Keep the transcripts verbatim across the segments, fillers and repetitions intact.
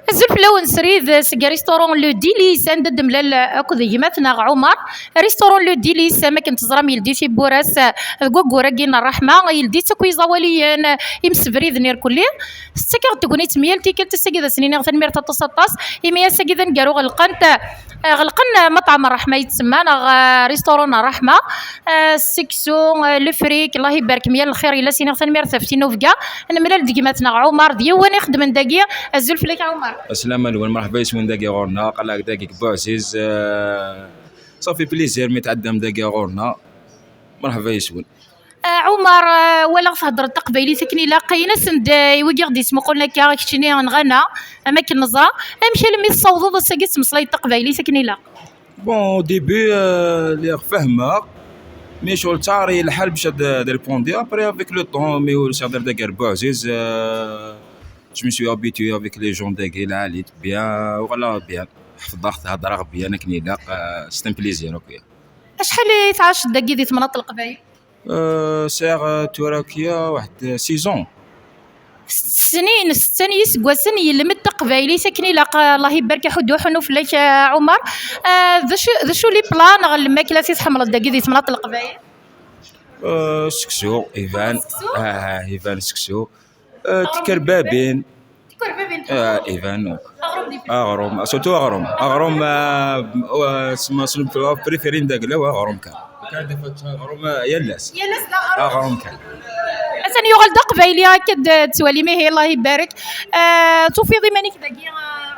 Azul fell-awen srid seg restaurant Le Délice, anda d-nemlal akked gma-tneɣ Ɛumar. Restaurant Le Délice, am akken teẓram, yeldi tiwwura-s deg waggur-agi n ṛṛeḥma, yeldi-tt akk iẓawaliyen, imsebriden irkelli. Tettakeɣ-d tegnit mi yal tikkelt, ass-agi ad asen-iniɣ tanemmirt aṭas, aṭas, imi ass-agi d aneggaru ɣelqent, ɣelqen maṭɛam ṛṛeḥma yettsemma, neɣ, eh, restaurant n ṛṛeḥma. Eh, seksu, eh, lefrik, Allah ibarek, meyal lxir, yella s-iniɣ tanemmirt ɣef tinubga. Nemlal d gma-tneɣ Ɛumar, d yiwen ixeddmen dagi. Azul fell-ak a Ɛumar. Aslama-nwen, mṛeḥba yes-wen dagi ɣur-neɣ, aql-aɣ dagi deg Buɛziz, eh, ça fait plaisir mi tɛeddam dagi ɣur-neɣ. Mṛeḥba yes-wen. Eh, Ɛumar, eh, walaɣ theddreḍ taqbaylit akken ilaq, in-asen-d, eh, i wigi ɣ-d-yesmuqulen akka, keččini neɣ ana, am akken neẓra, amek almi tessawḍeḍ ass-agi tettmeslayeḍ taqbaylit akken ilaq? Bon, au début, euh, lliɣ fehmeɣ, mais ccɣel ttɛerri lḥal bac ad, ad répondiɣ. Après, avec le temps, mi ur sɛiɣ ara dagi ar Buɛziz, euh, je me suis habitué avec les gens dagi, lɛali-d bien, voilà, bien. Ḥefḍeɣ-t, heddreɣ bien akken ilaq, euh, c'est un plaisir, ok. Acḥal i tɛaceḍ dagi di temnaḍt n Leqbayel? Euh, sɛiɣ, euh, tura kya waḥed, euh, six ans. Snin, setta n yiseggasen, yelmed taqbaylit akken ilaq. Allah ibarek, aḥuddu aḥunu fell-ak, a Ɛumar. Ah, d acu, d acu les plats neɣ lmakla i tḥemmleḍ dagi di temnaḍt n Leqbayel? Ah, seksu, iban. Seksu? Ah, iban seksu. Ah, tikerbabin. Tikerbabin. Ah, iban. Aɣrum di Aɣrum, surtout aɣrum. Aɣrum, ah, ah, sma sma préféré n dagla, wa aɣrum kan. Kan d aɣrum, ah, yal ass. Yal ass d aɣrum. Aɣrum kan. Atan yuɣal d aqbayli akka d-, ttwalim, ihi Allah ibarek. Ah, tufiḍ iman-ik dagi, a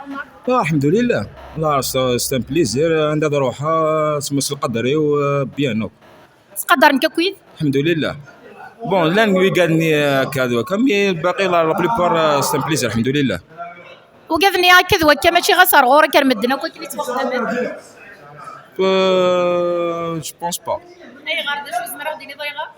Ɛumar? Ah, alḥemdulillah. Wallah, c'est, c'est un plaisir. Anda ad ruḥeɣ, sma s lqadr-iw, ah, bien, ok. Ttqadaren-k akk wid? Alḥemdulillah. Bon, llan wigad-nni, ah, akka d wakka, mais baqi la, la plupart, ah, c'est un plaisir, alḥemdulillah. Wigad-nni akka d wakka, mačči ɣas ar ɣur-k, ar medden akk akken i ttwaxdamen? Euh, je pense pas. Ayɣer? D acu, tzemreḍ ad d-tiniḍ ayɣer?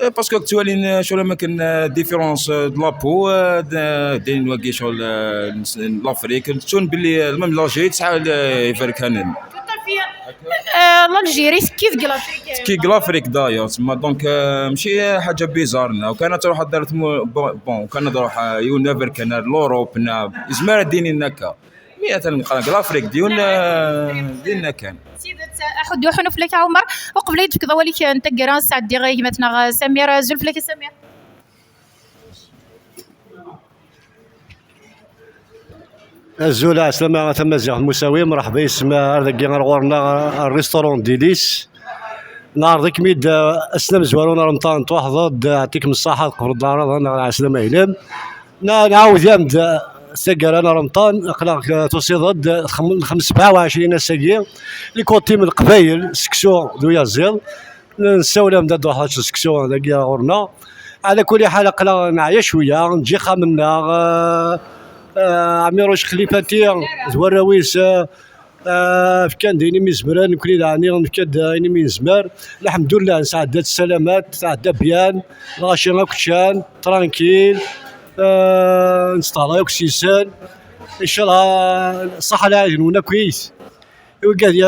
Eh, parce que ttwalin, eh, ccɣel am akken, eh, différence, eh, de la peau, eh, d-, din wagi ccɣel, eh, n, n l'Afrique. Ttun belli, eh, même l'Algérie tesɛa, eh, iberkanen. Tout à fait. Eh, l'Algérie tekki deg l'Afrique. Tekki deg l'Afrique d'ailleurs, tsemma donc, eh, mačči ḥaǧa bizarre, neɣ kan ad truḥ ad d-terr tmu-, bon, bon, kan ad ruḥ, eh, yiwen aberkan ar l'Europe, neɣ yezmer ad d-inin akka. Mi atan neqqar deg l'Afrique, d yiwen, eh, dinna kan. Tidet, aḥuddu aḥunu fell-ak a Ɛumar. Uqbel ad yi-d-tefkeḍ awal-ik n taggara, sɛeddiɣ gma-tneɣ Samir. Azul fell-ak a Samir. Azul, ɛeslama a tamaziɣt Musawi, mṛeḥba yes-m ar dagi ar ɣur-neɣ ar restaurant Délice. Neɛreḍ-ikem-id, eh, ass amezwaru n Remḍan, tṛuḥeḍ-d, eh, yeɛṭikem ṣṣaḥa, tqebleḍ leɛraḍ-nneɣ, ɛeslama-inem. Na-, nɛawed-am-d, eh, taggara n Remḍan, aql-aɣ, eh, tusiḍ-d, eh, xam-, xemsa u ɛecrin ass-agi, likuṭim n Leqbayel, seksu d uyaziḍ. Nessawel-am-d ad d-truḥeḍ ad teččeḍ seksu dagi ɣur-neɣ. Ɛla kulli ḥal, aql-aɣ neɛya cwiya, neǧǧa ixxamen-nneɣ, eh, eh, Ɛmiruc Xlifati d warraw-is, eh, Ah, fkan-d ayen imi zemren, nekkni daɣen nefka-d ayen imi nezmer. Lḥemdullah, nesɛedda-tt ssalamat, tɛedda bien, lɣaci akk ččan, tranquille, ah, nestehḍer akk s-yisen. Ncallah, ṣaḥa lɛid-nwen akkit. I wigad i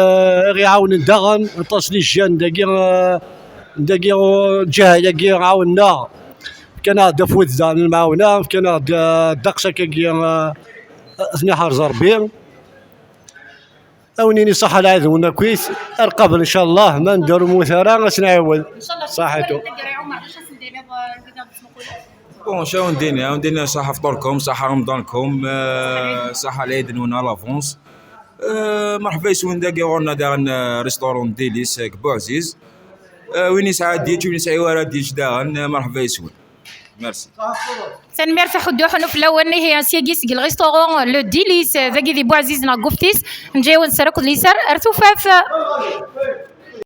ɣ-iɛawnen daɣen, aṭas n les jeunes dagi, ah, dagi, ah, lǧiha-agi ɛawnen-aɣ. Fkan-aɣ-d afud daɣen lemɛawna, fkan-aɣ-d, ah, ddeqs akkagi, ah, ad ten-iḥrez Rebbi. A wen-nini ṣaḥa lɛid-nwen akkit, ar qabel ncallah, ma nedder ur nemmut ara, ad s-nɛiwed. Ṣaḥitu. Bon, acu ad wen-d-iniɣ, ad wen-d-iniɣ ṣaḥa fṭurkum, ṣaḥa remḍankum, eh, ṣaḥa lɛid-nwen à l'avance. Eh, mṛeḥba yes-wen dagi ɣur-neɣ daɣen, eh, restaurant Délice, eh, deg Buɛziz. Eh, win yesɛa ad yečč, win yesɛa ur ara d-yečč daɣen, eh, mṛeḥba yes-wen. Merci. Tanemmirt a Ḥuddu, ḥunu fell-awen. Ihi, ass-agi seg lɣistuṛu Le Délice, dagi di Buɛziz neɣ deg Uftis, neǧǧa-yawen sser akked liser ar tufat.